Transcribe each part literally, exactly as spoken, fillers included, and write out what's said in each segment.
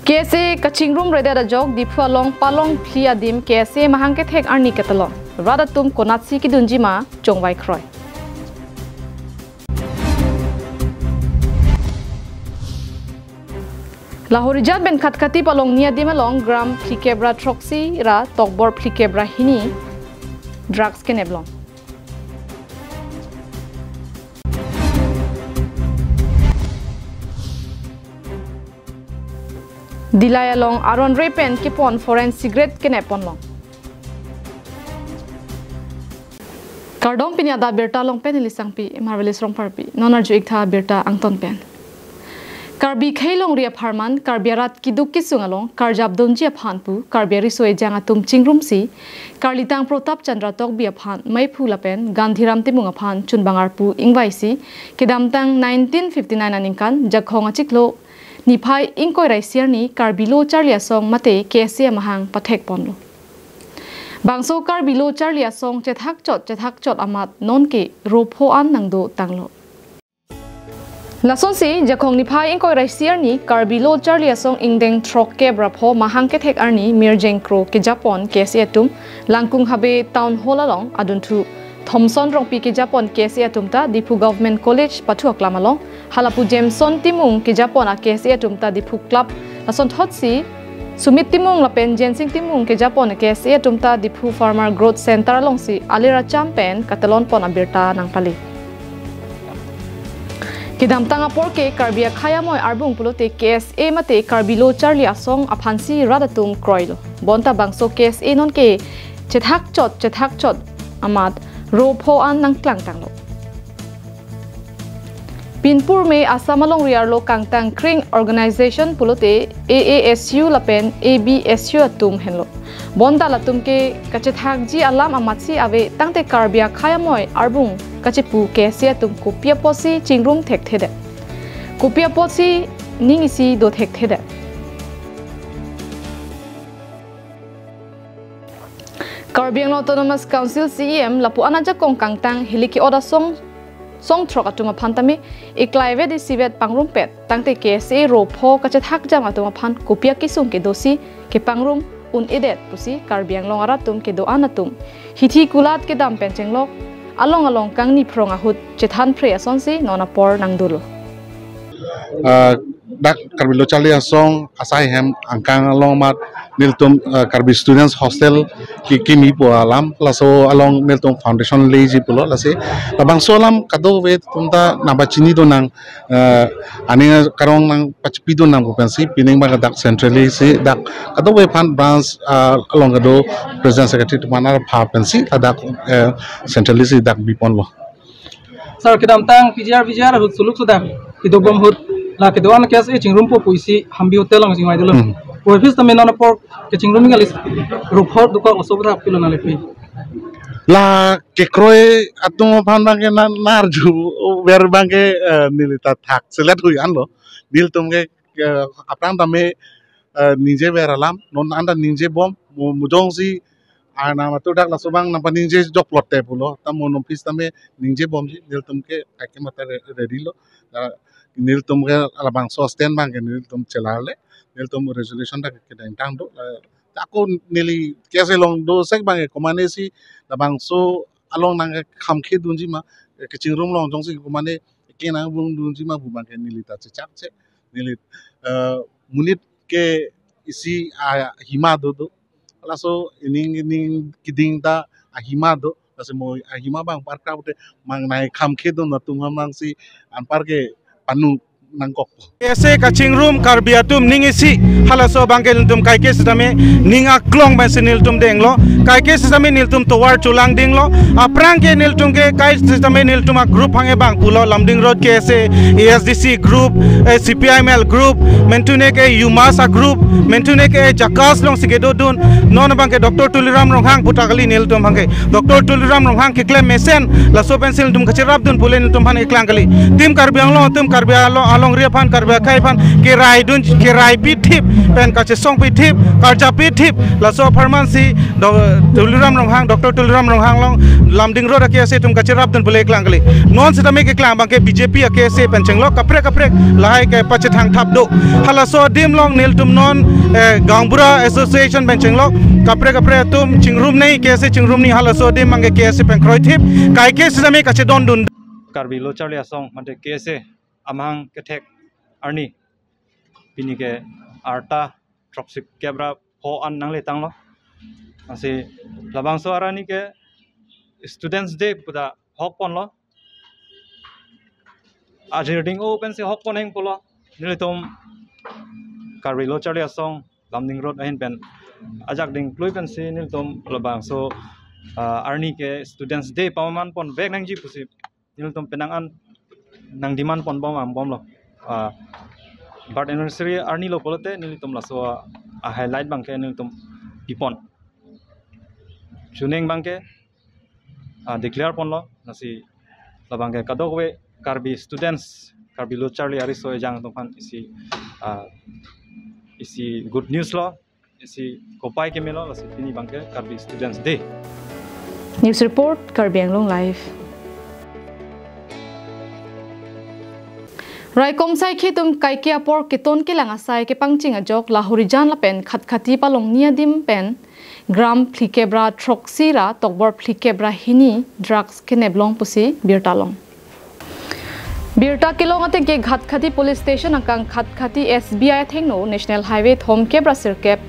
K S A kachingrum redet ajok Diphu along palong phli adim K S A mahang kethek arni ketalon. Rat atum konatsi kedunji ma chongvai kroi. Lahorijan pen Khatkhati palongni adim along gram phlikep ra throksi ra tokbor phlikep ra hini drugs kenep long. Dillai along aron re pen kepon foreign cigarette kenep pon long. Kardom, pini adap birta along pen neli Sangpi Marvelous Rongpharpi. Non arju-ik tha birta angton pen. Karbi khei longri apharman Karbi arat keduk kesung along karjap dunji aphan pu Karbi ariso ejang atum chingrumsi Karlitang Protap Chandra Tokbi aphan meiphu lapen Gandhiram Timung aphan chunbang arpu ingvaisi kedamtang nineteen fifty-nine aningkan Jakhong achiklo niphai ingkoi ra isi arni Karbi Lo Charli Asong mate K S A amahang pathek ponlo. Bangso Karbi Lo Charli Asong chethak chot chethak chot amat nonke ro pho an nangdo tanglo. Lasonsi Jakhong niphai ingkoi ra isi arni Karbi Lo Charli Asong ingdeng throkkep ra pho mahang kethek arni mirjeng kro kejapon K S A atum Langkung Habe Town Hall along adunthu Thomson Rongpi kejapon K S A atum ta Diphu Government College pathu aklam along, halapu Jameson Timung kejapon a K S A atum ta Diphu Club, lasonthotsi Sumit Timung lapen Jensing Timung kejapon a K S A atum ta Diphu Farmer Growth Center alongsi alir acham pen katelon pon abirta nangpali. Kedamtang apor ke Karbi akhei amoi arbung pulote K S A mate Karbi Lo Charli Asong aphansi rat atum kroilo. Bonta bangso K S A nonke chethak chot chethak chot amat ro pho an nangklang tanglo. Pinpur me Assam alongri arlo kangtang kring organization pulote A A S U lapen A B S U atum henlo. Bonta latum ke kachethakji alam amatsi ave tangte Karbi akhei amoi arbung kachepu K S A atum kopi apotsi chingrum thekthedet, kopi apotsi ning isi do thekthedet. Karbi Anglong Autonomous Council C E M lapu-an ajakong kangtang hiliki oda song songthrok atum aphan tame iklaivet isivet pangrumpet tangte K S A ro pho kachethakjam atum aphan kopi akesung kedosi kepangrum un-edet pusi Karbi Anglong arat atum kedo-an atum hithi kulat kedam pen chenglok along along kangni phrong ahut chethan phre asonsi non apor nangdolo. Ah, dak Karbi Lo Charli Asong asai hem angkang along amat nelitum, ah, Karbi Students Hostel ke kimi pu alam, laso along nelitum foundation leji pulo, lasi labangso alam kadokave atum ta nangpachini do nang, ah, aning karong nangpachipi do nang pu pensi pining abang dak centrally si dak kadokave aphan branch, ah, along kedo president secretary atum aphan arpha pensi ladak, eh, centrally si dak biponlo. Sir, kedamtang P G R V G R ahut suluk sudah kedobom ahut la kedo-an K S A chingrumpo pusi Hambi Hotel along chingvai dolo. Hmm. Pu office tame non apor kechingrum kali ro pho dokok oso bra pilo nanglepi. La kekroi atum aphan abangke na, narju ver abangke, eh, neli ta thakselet hui anlo. Nelitum ke, eh, aphrang tame, eh, ningje ver alam, non anta ningje bom, mu-, mujongsi, ah, nangtum dak laso abang nangpaningje jok lote pulo, ta mo non office tame ningje bomji, nelitum ke kaike mata re-, ready lo, ah, nelitum ke labangso stand abangke nelitum chelarle, nelitum resolution ta kedengtang do, ah, ta ako neli K S A along do sek abangke komatne si labangso along nangkhamkhe dunji ma, kechingrum along jongsi komatne ke nangvung dunji ma pu abangke neli ta chechak che, neli, eh, monit ke isi ahima do do. Laso ining ining keding ta ahima do. Laso mo ahima abang parkra pute mang nangkhamkhe dun atum abangsi anpar ke panu nangkok. K S A kachingrum Karbi atum ning isi halaso abangke nelitum kaike sitame ning aklong pensi nelitum denglo. Kaike sitame nelitum tovar cholang dinglo. Aphrang ke nelitum ke kai sitame nelitum a group hanghe abang pulo Lumding Road K S A, A S D C group, eh, C P I M L group, mentune ke Yumas a group, mentune ke Jakas alongsi kedodun, non abangke Doctor Tuliram Ronghang puta kali nelitum abangke. Doctor Tuliram Ronghang keklem mesen, laso pensi nelitum kacherap dun pule nelitum aphan keklang kali. Team Karbi Anglong, team Karbi Anglong, Kongri aphan, Karbi akhei aphan kerai dun, kerai pithip pen kachesong pithip, karja pithip, laso apharman si Do-, Tuliram Ronghang, Doctor Tuliram Ronghang along Lumding Road a-KSA atum kacherap dun pule klang kali. Non sitame keklang abangke BJP a-KSA pen chenglok kaprek kaprek lahai kepachethang thap do. Halaso adim along nelitum non, eh, Gaonbura Association pen chenglok kaprek kaprek atum chingrumnei, KSA chingrumnei, halaso adim abangke KSA pen kroithip, kaike sitame kachedondun. Karbi Lo Charli Asong mate KSA amahang kethek arni pini ke arta throksi kep ra pho an nangle tanglo. Lasi labangso arni ke Students' Day puta hok ponlo. Ajir ding-o pensi hok pon heng pulo. Nelitum Karbi Lo Charli Asong Lumding Road ahin pen ajak ding klui pensi nelitum labangso, ah, arni ke Students' Day paman pon vek nangji pusi nelitum penang an nang demand pon bom angbomlo. Ah, birth anniversary arni lo pulote nelitum laso a-highlight abangke nelitum pipon. Chuning abangke, ah, declare ponlo, lasi labangke kadokave Karbi students, Karbi Lo Charli ariso ejang atum aphan isi, ah, isi good news lo, isi kopai kemelo, lasi pini abangke Karbi Students' Day. News report, Karbi Anglong Live. Raikom saikhi atum kaike apor keton kelang asai kepangcheng ajok Lahorijan lapen Khatkhati palongni adim pen gram phlikep ra throksi ra tokbor phlikep ra hini drugs kenep long pusi birta long. Birta kelong ateng ke Khatkhati Police Station akang Khatkhati SBI athengno National Highway thomkep ra sirkep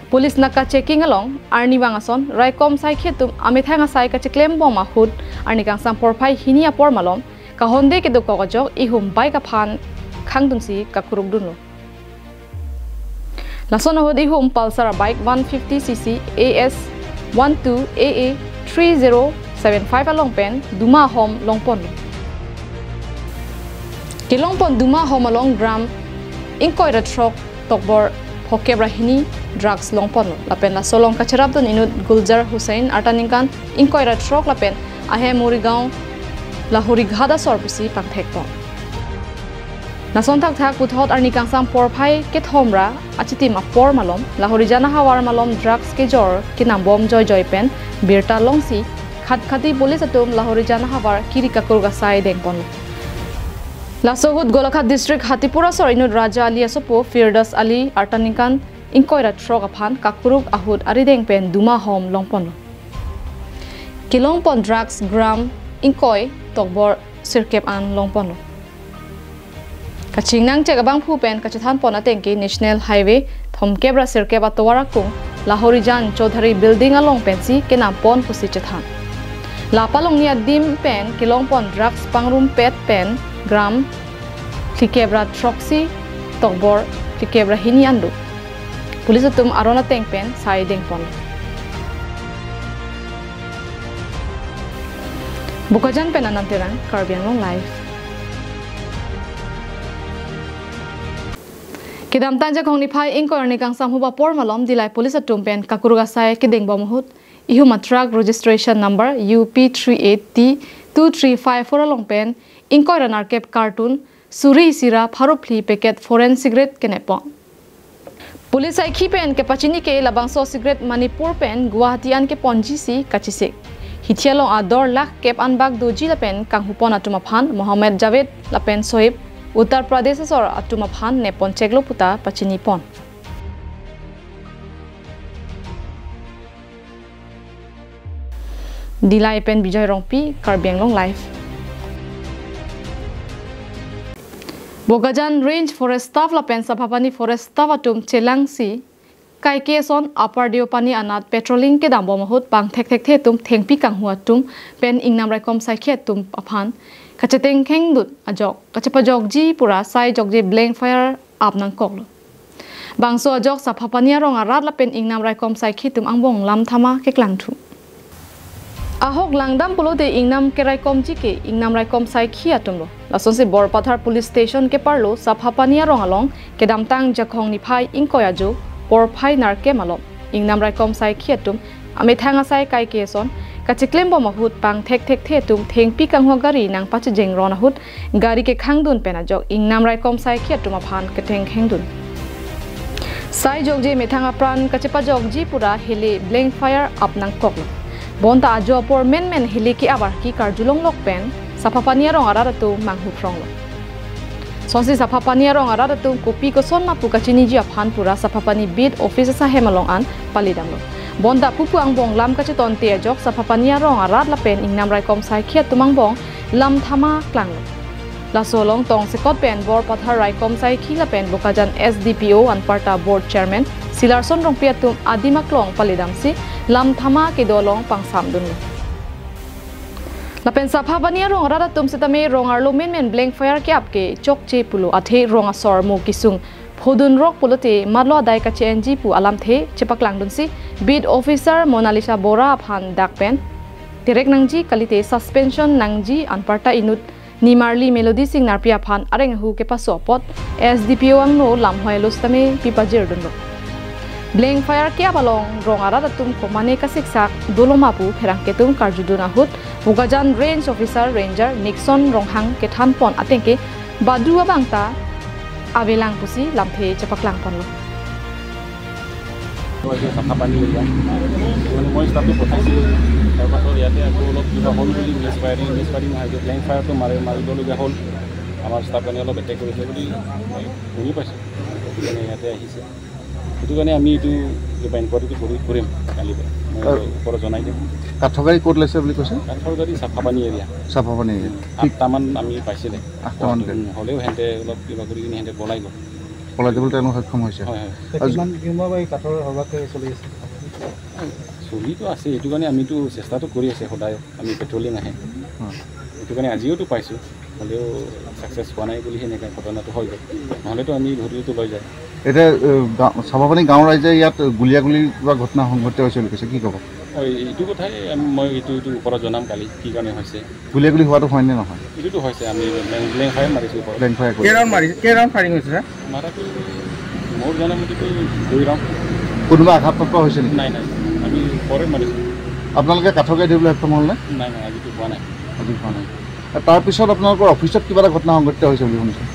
Police naka checking along arnivang ason raikom saikhi atum amethang asai kacheklem bom ahut arni kangsam porphai hini apor malom kahonde kedokok ajok ihum bike aphan khangdunsi kakuruk dunlo. Lason ahut ihum Pulsar bike one fifty cc AS one two A A three zero seven five along pen duma ahom longponlo. Kelongpon duma ahom along gram ingkoi ra throk tokbor phokep ra hini drugs longponlo. Lapen laso along kacherapdun inut Gulzar Hussain arta ningkan ingkoi ra throk lapen ahem Morigaon Lahorighat asor pusi pangthekpon. Lason thakthak puthot arni kangsam porphai kethom ra achitim apor malom Lahorijan ahavar malom drugs kejor kenam bom joijoi pen birta longsi Khatkhati Police atum Lahorijan ahavar kiri kakuruk asai dengponlo. Laso ahut Golaghat District Hatipur asor inut Raja Ali asopo Firdas Ali arta ningkan ingkoi ra throk aphan kakuruk ahut arideng pen duma ahom longponlo. Kelongpon drugs gram ingkoi tokbor sirkep an longponlo. Kachingnang chek abangphu pen kachethanpon ateng ke National Highway thomkep ra sirkep atovar akung Lahorijan Chaudhary Building along pensi kenampon pusi chethan. La palongni adim pen kelongpon drugs pangrumpet pen gram phlikep ra throksi tokbor phlikep ra hini an do. Police atum aron ateng pen sai dengpon. Bokajan pen Anand Terang, Karbi Anglong Live. Kedamtang Jakhong niphai ingkoi arni kangsam huba apor malom Dillai Police atum pen kakuruk asai kedeng bom ahut ihum a truck registration number U P three eight T two three five four along pen ingkoi ra nerkep carton suri isi ra pharo phli packet foreign cigarette kenepon. Police saikhi pen kepachini ke labangso cigarette Manipur pen Guwahati an keponji si kachesik. Hithi along ador lakh kep anbak doji lapen kanghupon atum aphan Mohammed Javed lapen Sohib Uttar Pradesh asor atum aphan nepon cheklo puta pachinipon. Dillai pen Bijoy Rongpi, Karbi Anglong Live. Bokajan Range Forest Staff lapen Saphapani Forest Staff atum chelangsi kaike ason Upper Deopani anat patrolling kedam bom ahut pangthekthekthe atum thengpi kanghu atum pen ingnam raikom saikhi atum aphan kachetengkheng dut ajok kachepajokji pura sai jokje blank fire ap nangkoklo. Bangso ajok Saphapani arong arat lapen ingnam raikom saikhi atum angbong lam thama keklangthu. Ahok langdam pulote ingnam keraikomji ke ingnam raikom saikhi atumlo. Lasonsi Borpathar Police Station keparlo Saphapani arong along kedamtang Jakhong niphai ingkoi ajo porphai nerkep malom ingnam raikom saikhi atum amethang asai kaike ason kacheklem bom ahut pangthek thekthe atum thengpi kanghua gari nangpachejeng ron ahut gari kekhangdun pen ajok ingnam raikom saikhi atum aphan keteng khengdun. Sai jokje methang apran kachepajokji pura hele blank fire ap nangkoklo. Bonta ajo apor menmen hele ke-ap arki karjulonglok pen Saphapani arong arat atum manghukronglo. Sonsi Saphapani arong arat atum kopi koson ma pu kachiniji aphan pura Saphapani beat office asahem along an palidamlo. Bonta pupu angbong lam kachetonte ajok Saphapani arong arat lapen ingnam raikom saikhi atum angbong lam thama klanglo. Laso along tongsekot pen Borpathar raikom saikhi lapen Bokajan S D P O anparta board chairman Silarson Rongpi atum adim aklong palidamsi lam thama kedo along pangsamdunlo. Lapen Saphapani arong arat atum setame rong arlo menmen blank fire ke-ap ke chokche pulo, athe rong asor mo kisung phodun rok pulote matlo adai kache-enji pu alamthe chepaklangdunsi beat officer Monalisa Bora aphan dak pen terek nangji kalite suspension nangji anparta inut nimarli Melody Sing Narpi aphan areng ahu kepaso apot S D P O angno lamhoi lo setame pipajirdunlo. Blank fire ke-ap along rong arat atum komane kasiksak dolo ma pu pherangke atum karjudun ahut Bokajan Range Officer Ranger Nixon Ronghang kethanpon atengke badu abangta avelang pusi lamthe chepaklangponlo. মই এতিয়া চাফাপানী এৰিয়া, মানে মই ষ্টাফটো পঠাইছিলোঁ। তাৰপাছত ইয়াতে আকৌ অলপ কিবা হ'ল বুলি মিছ ফায়াৰিং, মিছ ফায়াৰিং নহয়, এইটো ব্লেংক ফায়াৰটো মাৰি, মাৰিবলগীয়া হ'ল। আমাৰ ষ্টাফ কাৰণে অলপ এটেক কৰিছে বুলি মই শুনি পাইছোঁ, সেইকাৰণে ইয়াতে আহিছে। সেইটো কাৰণে আমি এইটো কিবা ইনকুৱাৰীটো কৰি, কৰিম কালি পৰা। মই আৰু ওপৰত জনাই দিম। কাঠৰ গাড়ী ক'ত লৈছে বুলি কৈছে? কাঠৰ গাড়ী চাফাপানী এৰিয়া। চাফাপানী এৰিয়া। ঠিক। আঠটামান আমি পাইছিলে। আঠটামান গাড়ী। উম, হ'লেও সিহঁতে অলপ কিবা কৰি কিনি সিহঁতে পলাই গ'ল। পলাই যাবলৈ তেওঁলোক সক্ষম হৈছে। হয়, হয়। আৰু কিমান দিনৰ পৰা এই কাঠৰ সৰবৰাহটো চলি আছে? চলিতো আছে, এইটো কাৰণে আমিতো চেষ্টাটো কৰি আছে সদায়, আমি পেট্ৰলিং আহে। হয়। এইটো কাৰণে আজিওতো পাইছোঁ, হ'লেও ছাকচেছ হোৱা নাই বুলি সেনেকুৱা ঘটনাটো হৈ গ'ল, নহ'লেতো আমি ধৰিলেতো লৈ যায়। এতিয়া, এ, গা-, চাফাপানী গাঁৱৰ ৰাইজে ইয়াত গুলীয়াগুলীৰ কিবা ঘটনা সংঘটিত হৈছে বুলি কৈছে, কি ক'ব? হয়, এইটো কথাই আমি, মই এইটো, এইটো ওপৰত জনাম কালি, কি কাৰণে হৈছে। গুলীয়াগুলী হোৱাটো হয়নে নহয়? এইটোতো হৈছে, আমি ব্লেংক, ব্লেংক ফায়াৰ মাৰিছোঁ ওপৰত। ব্লেংক ফায়াৰ কৰি। কেই ৰাউণ্ড মাৰি, কেই ৰাউণ্ড ফায়াৰিং হৈছে, ছাৰ? মাৰাটো মোৰ জনা মতেতো দুই ৰাউণ্ড। কোনোবা আঘাতপ্ৰাপ্ত হৈছে নেকি? নাই, নাই, আমি ওপৰে মাৰিছোঁ। আপোনালোকে কাঠৰ গাড়ী ধৰিবলৈ সক্ষম হ'লনে? নাই, নাই, আজিতো পোৱা নাই। আজি পোৱা নাই। তাৰপিছত আপোনালোকৰ অফিচত কিবা এটা ঘটনা সংঘটিত হৈছে বুলি শুনিছোঁ।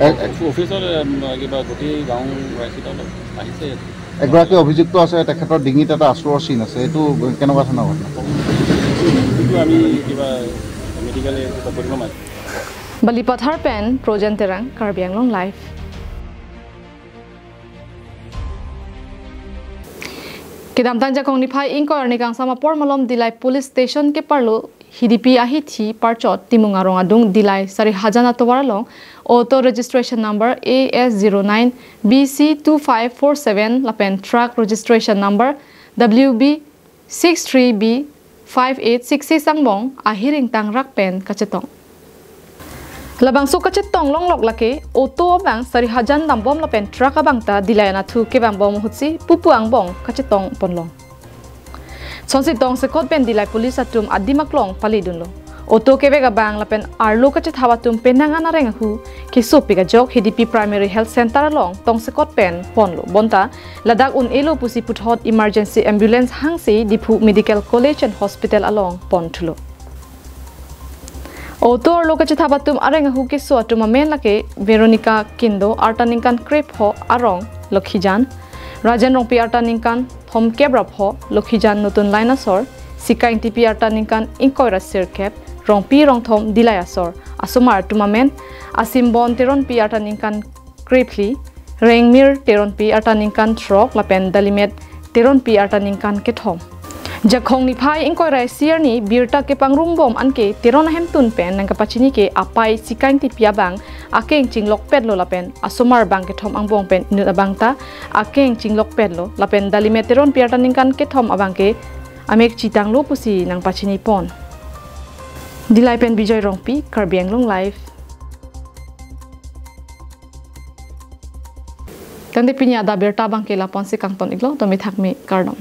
এ, এ, অফিচত, এম, কিবা গোটেই গাঁও ৰাইজকেইটা অলপ আহিছে ইয়াত। এগৰাকী অভিযুক্ত আছে, তেখেতৰ ডিঙিত এটা আঁচোৰৰ চিন আছে, এইটো কেনেকুৱা ধৰণৰ ঘটনা? এইটো আমি কিবা মেডিকেল কিবা কৰিব মাৰিছোঁ। Balipathar pen Projen Terang, Karbi Anglong Live. Kedamtang Jakhong niphai ingkoi arni kangsam apor malom Dillai Police Station keparlo Hidipi ahithi parchot Timung arong adung Dillai Sarihajan atovar along auto registration number A S zero nine B C two five four seven lapen truck registration number W B six three B five eight six six angbong ahiring tangrak pen kachetong. Labangso kachetong longlok lake auto abang Sarihajan dambom lapen truck abang ta Dillai anatthu kevang bom ahutsi pupu angbong kachetong ponlong. Sonsi tongsekot pen Dillai Police atum adim aklong palidunlo. Auto kevek abang lapen arlo kachethap atum penang an areng ahu kesopik ajok Hidipi Primary Health Center along tongsekot pen ponlo. Bonta ladak un-elo pusi puthot emergency ambulance hangsi Diphu Medical College and Hospital along ponthulo. Auto arlo kachethap atum areng ahu keso atum amen lake Veronica Kindo, arta ningkan krepho, arong Lokhijan, Rajen Rongpi, arta ningkan thomkep ra pho, Lokhijan Notun Line asor, Sika Ingtipi, arta ningkan ingkoi ra sirkep, Rongpi Rongthom, Dillai asor. Asomar atum amen Asimbon Teronpi, arta ningkan krephli, Rengmir Teronpi, arta ningkan throk lapen Dalimet Teronpi, arta ningkan kethom. Jakhong niphai ingkoi ra isi arni birta kepangrung bom anke Teron ahemtun pen nangkapachini ke apai Sika Ingtipi abang akeng chinglokpetlo lapen asomar bang kethom angbong pen inut abang ta akeng chinglokpetlo lapen Dalimet Teronpi, arta ningkan kethom abang ke amek chitanglo pusi nangpachini pon. Dillai pen Bijoy Rongpi, Karbi Anglong Live. Tangte pini adap birta abang ke lapu-an si kangton iklo, to methak me kardom.